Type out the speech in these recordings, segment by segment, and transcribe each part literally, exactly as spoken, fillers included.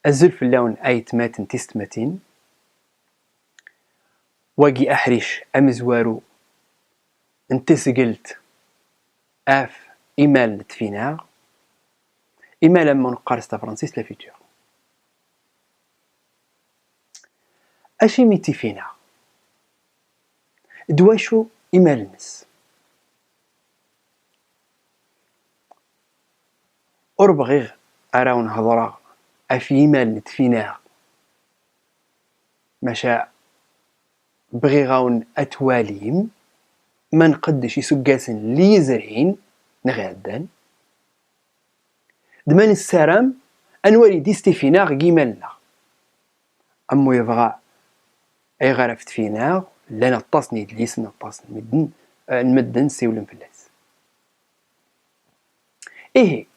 Azul fell-awen aytmaten tistmatin. Wagi aḥric amezwaru n tesgelt af imal n tfinaɣ, imal am ma neqqar s tafransist le futur. Acimi tifinaɣ? D wacu imal-nnes? Ur bɣiɣ ara wen-hedṛeɣ af yimal n tfinaɣ, maca bɣiɣ-awen ad twalim ma nqeddec isuggasen lli yezrin neɣ iɛeddan, d ma nessaram ad nwali dis tifinaɣ g imal-nneɣ. Am wi yebɣa ayɣer af tfinaɣ, llan aṭas n yidlisen, aṭas n medden, eh, n medden ssiwlen fell-as. Ihi,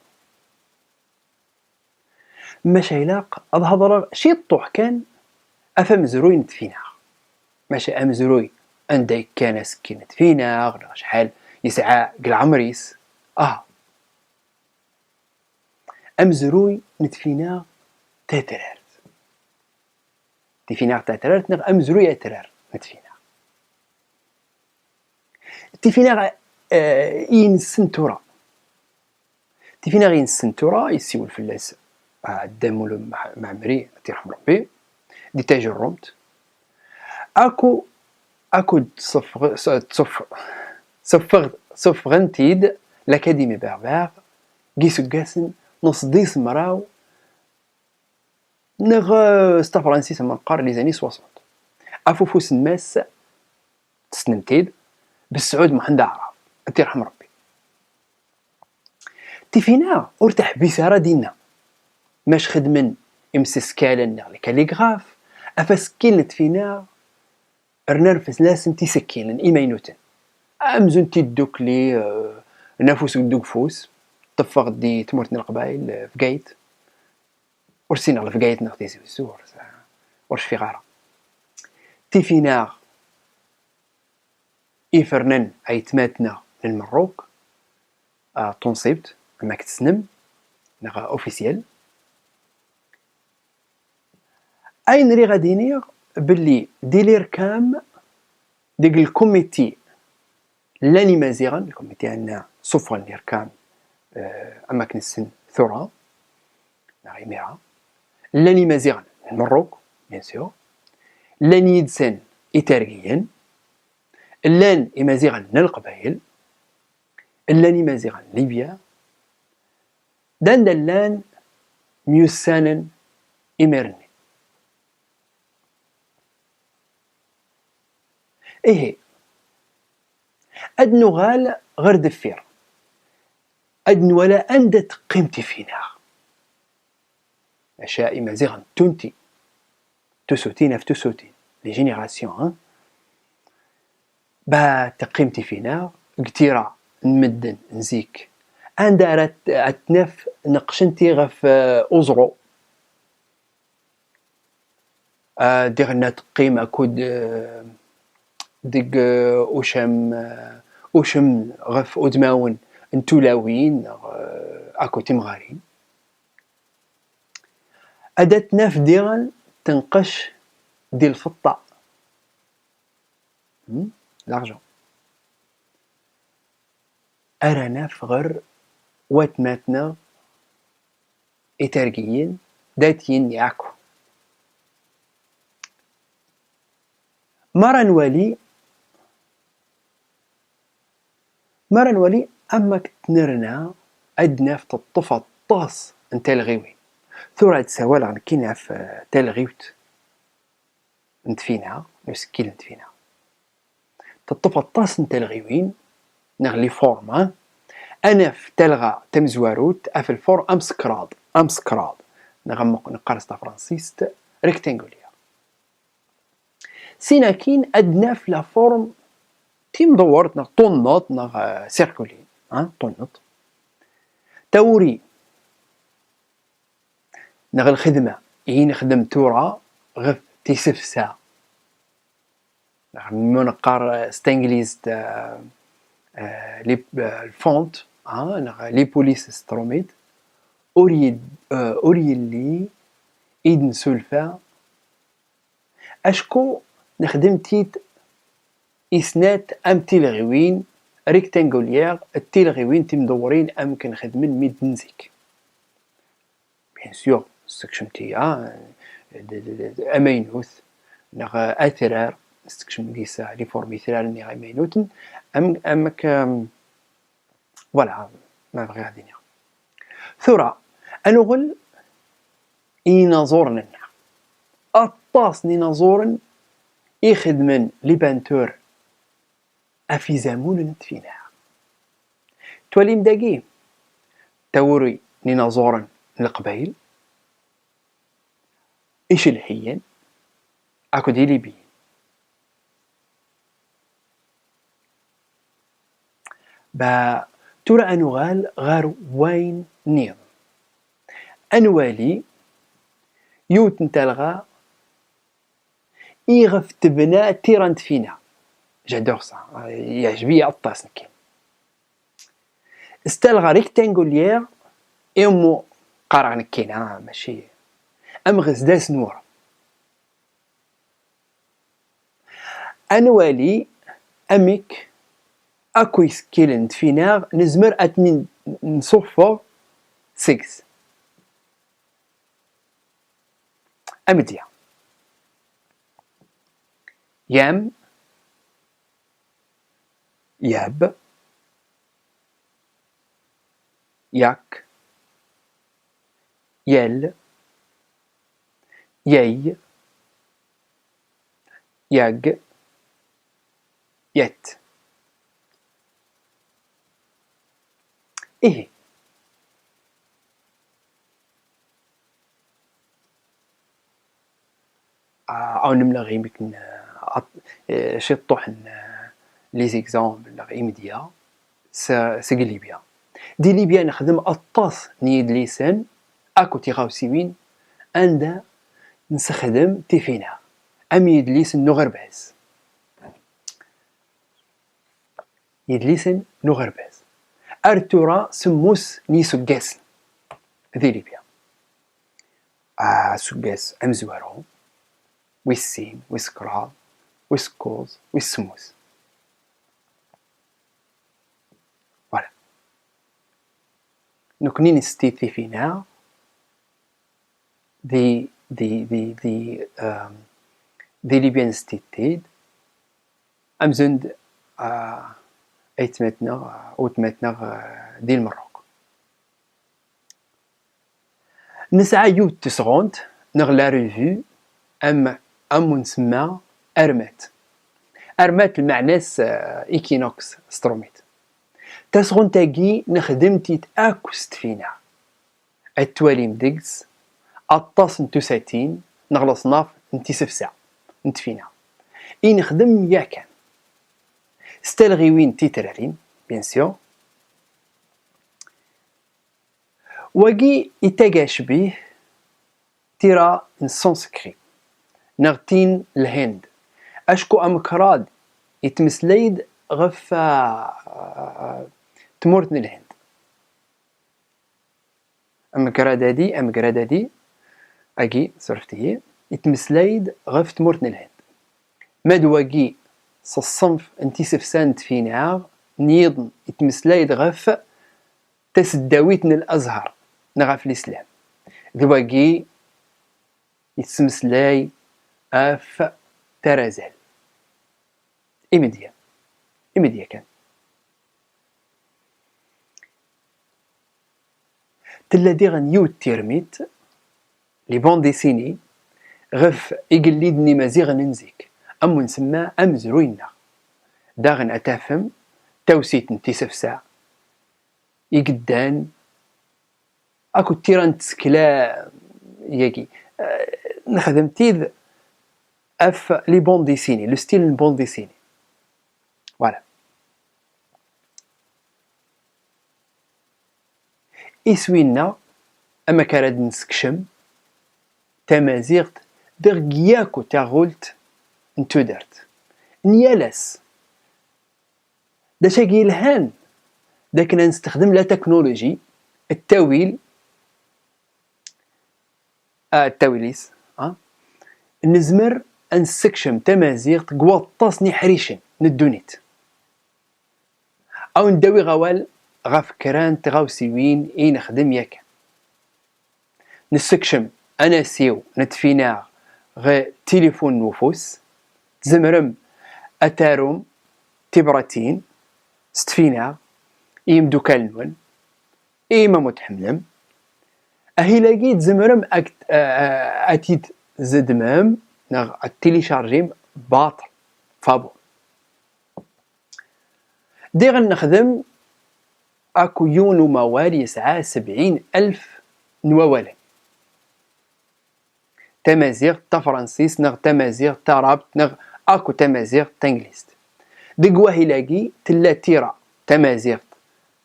maca ilaq ad hedṛeɣ ciṭṭuḥ kan af amezruy n tfinaɣ. Maca amezruy anda yekkan asekkil n tfinaɣ, neɣ acḥal yesɛa g lɛemr-is. Ah. Amezruy n tfinaɣ tatrart. Tifinaɣ tatrart neɣ amezruy atrar n tfinaɣ. Tifinaɣ, eh, i nessen tura. Tifinaɣ i nessen tura, yessiwel fell-as, ah, Dda Mulud Mah-, Mɛemmri, ad t-irḥem Ṛebbi, di tajerrumt. Aku, aku d-seffeɣ-, s-, seffeɣ-, seffeɣ-, seffɣen-t-id l'Académie Berbère, g iseggasen n sḍis mraw, neɣ, eh, s tafransist ma neqqar les années soixante. Af ufus n Mass, tessnem-t-id, Besɛud Muḥend Aɛṛab, ad t-irḥem Ṛebbi. Tifinaɣ ur teḥbis ara dinna. Mac xedmen imseskalen neɣ les calligraphes, af asekkil n tfinaɣ, rnan fell-asen tisekkilen imaynuten. Amzun tiddukli, eh, n afus deg ufus, teffeɣ-d di tmurt n Leqbayel, eh, Bgayet. Ur ssineɣ Bgayet neɣ Tizi Uzzu, ur, ur cfiɣ ara. Tifinaɣ i fernen aytmaten-nneɣ n Lmerruk, ah, tunṣibt, am akken tessnem, neɣ officiel. Ayen riɣ ad iniɣ belli di l'IRCAM, deg lkumiti llan Imaziɣen, lkumiti anna suffɣen l'IRCAM, eh, am akken nessen tura, neɣ imira. Llan Imaziɣen n Lmerruk, bien sûr. Llan yid-sen Itergiyen. Llan Imaziɣen n Leqbayel. Llan Imaziɣen n Libya. D anda llan myussanen imir-nni. Ihi, ad nuɣal ɣer deffir, ad nwala anda teqqim tifinaɣ. Maca Imaziɣen n tunti, tusutin af tusutin, les générations, hein? Ba teqqim tifinaɣ g tira n medden n zik, anda ara t-, ad t-naf neqqcen-t-i ɣef, eh, uẓru. Ah, diɣen ad teqqim akud, eh, deg, eh, ucam, eh, ucam ɣef udmawen n tulawin, neɣ, eh, akud timɣarin. Ad t-naf diɣen tenqec di lfeṭṭa. Hmm? L'argent. Ara naf ɣer watmaten-nneɣ Itergiyen, dat yin yaku. Mara nwali, mara nwali, am akken nerna, ad naf teṭṭef aṭas n talɣiwin. Tura ad sawaleɣ nekkini ɣef, eh, talɣiwt n tfinaɣ, n usekkil n tfinaɣ. Teṭṭef aṭas n talɣiwin, neɣ les formes, ad naf talɣa tamezwarut, af lform amsekraḍ, amsekraḍ, neɣ am neqqar s tafransist, rectangulaire. Syin akkin ad naf la forme timḍewwert, neɣ tunneḍt, neɣ, eh, circulaire, ha, tunneḍt. Tawuri, neɣ lxedma i nexdem tura ɣef tisefsa, neɣ ma neqqar s tanglizt, eh, eh, les, eh, lfont, ah, neɣ les polices s trumit, ur yel-, eh, ur yelli id-nsulfa, acku nxdem-t-id i snat am tilɣiwin rectangulaires, d tilɣiwin timdewwrin amk nxdem-n mid-nzik. Bien sûr, ssekcem-t-id, d, d, d, d amaynut, neɣ atrar, ssekcem gis les formes i trar-nni amaynuten, am, amk, am, voilà, ma bɣiɣ ad iniɣ. Tura, ad nuɣel i yinaẓuren-nneɣ. Aṭas n yinaẓuren i xedmen les peintures ɣef izamunen n tfinaɣ. Twalim dagi tawuri n yinaẓuren n Leqbayel, icelhiyen akked ilibiyen. Ba tura ad nuɣal ɣer wayen nniḍen. Ad nwali yiwet n talɣa iɣef tebna tira n tfinaɣ. J'adore ça. Yeɛjeb-iyi aṭas nekki. S talɣa rectangulaire, imu qqareɣ nekkina, mačči am ɣes d-as nwur. Ad nwali amek akk isekkilen n tfinaɣ nezmer ad ten-nsuffeɣ seg-s. Amedya. Yam, yab, yak, yal, yay, yag, yat. Ihi. Aw nemleɣ imik n, ciṭṭuḥ n les exemples neɣ imedya seg Libya. Di Libya nexdem aṭas n yidlisen akked tiɣawsiwin anda nsexdem tifinaɣ am yidlisen n uɣerbaz. Yidlisen n uɣerbaz. Ar tura semmus n yiseggasen di Libya. Aseggas amezwaru, wis sin, wis kraḍ, wis kkuẓ, wis semmus. Voilà. Nekni nsetti tifinaɣ di, di, di, di, um, di Libya nsetti-t-id, amzun d, uh, aytmatneɣ, uh, wetmatneɣ, uh, di Lmerruk. Nesɛa yiwet tesɣunt neɣ la revue am, am nsemma armat. Armat lmeɛna-s, uh, équinoxe s trumit. Tasɣunt-agi nexdem-tt-id akk s tfinaɣ. Ad twalim deg-s aṭas n tusatin neɣ leṣnaf n tisefsa n tfinaɣ i nexdem yakan s talɣiwin titrarin, bien sûr. Wagi itag acbih tira n Sanskrit neɣ tin n Lhind, acku amekraḍ itmeslay-d ɣef, ah, tmurt n Lhind. Amegrad-adi, amegrad-adi, agi, surfet-iyi, itmeslay-d ɣef tmurt n Lhind. Ma d wagi s ṣṣenf n tisefsa n tfinaɣ, nniḍen itmeslay-d ɣef taseddawit n Lezher neɣ ɣef lislam. D wagi yettmeslay ɣef tarazal. Imedya. Imedya kan. Tella diɣen yiwet tirmit, les bandes dessinées, ɣef igelliden imaziɣen n zik, am nsemma amezruy-nneɣ. Daɣen ad tafem tawsit n tisefsa, igeddan, akked tira n tsekla-yagi. Eh, nexdem-t-id ɣef les bandes dessinées, le style n bande dessinée. Voilà. Iswi-nneɣ, amek ara d-nessekcem tamaziɣt deg yakk taɣult n tudert n yal ass. D acu-agi yelhan d akken ad nestexdem la technologie, ttawil, Ttawilis, nezmer ad-nessekcem tamaziɣt g-waṭṭas n-iḥricen n-ddunit. Aw-ndawi ɣ-awal ɣef kra n-tɣawsiwin i-nexdem yakan. Nessekcem anasiw n-tfinaɣ ɣ-tilifun n-ufus. Tzemrem ad-tarum tibratin s-tfinaɣ i-imdukal-nwen, i-ma-mut-tḥemmlem. Ahil-agi tzemrem ad-t-id-tzedmem neɣ ad-t-tilicharjim baṭel, fabur. Diɣen nexdem akw yiwen umawal yesɛa sebɛin alef n-wawalen. Tamaziɣt, tafransist, neɣ tamaziɣt, tarabt, neɣ akw tamaziɣt, tanglist. Deg wahil-agi tella tira tamaziɣt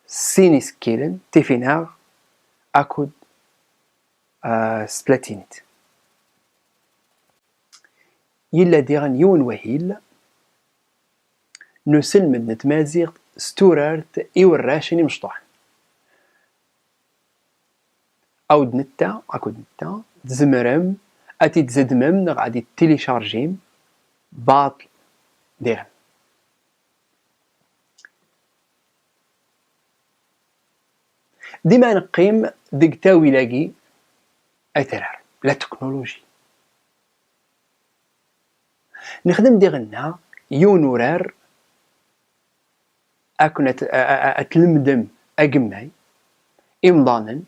s-sin isekkilen, tifinaɣ akw s-tlatinit. Yella diɣen yiwen wahil n-uselmed n-tmaziɣt s-turart i werracen imecṭuḥen. Aw-d-netta, akw-d-netta, tzemrem ad-t-id-tzedmem neɣ ad-t-id-tilicharjim baṭel diɣen. Dima neqqim deg tawil-agi atrar, la technologie. Nexdem diɣen-nna yiwen urar akw-n ad-tlemdem agemmay, imḍanen,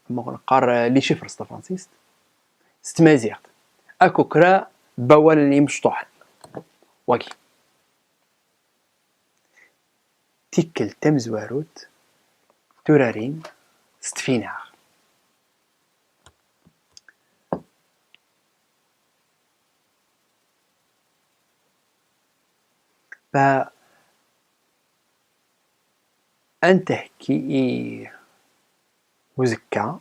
am ma neqqar les chiffres s-tafransist, s-tmaziɣt, akw kra n-wawalen imecṭuḥen. Wagi. Tikkelt tamezwarut, turarin s-tfinaɣ. Ba ad-nthekki i uzekka,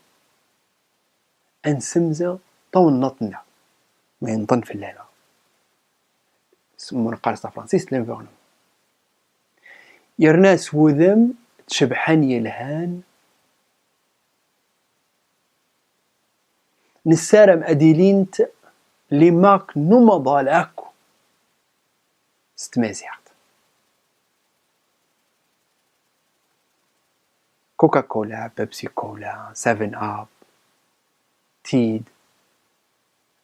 ad-nsemzer tawennaṭ-nneɣ, ma inḍen fell-aneɣ, s-, ma neqqar s-tafransist, l'environnement. Yerna s-wudem tcebḥan yelhan, nessaram ad-ilint les marques n-umaḍal akw s-tmaziɣt. Coca-Cola, Pepsi-Cola, Seven Up, Tide,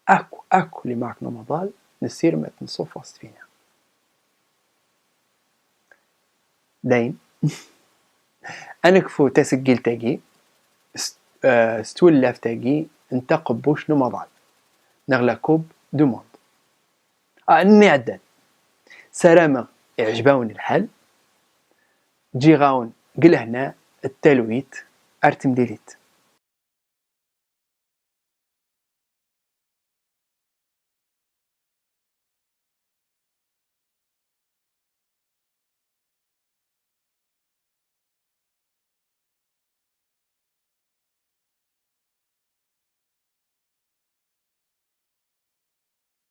akw, akw les marques n-umaḍal nessirem ad-ten-nsuffeɣ s-tfinaɣ. Dayen. Ad-nekfu taseggilt-agi s-, eh, s-twillaft-agi n-taqebbuct n-umaḍal, neɣ la Coupe du Monde. Ah, n-iɛeddan. Sarameɣ iɛjeb-awen lḥal. Ǧǧiɣ-awen g lehna d talwit, ar temlilit.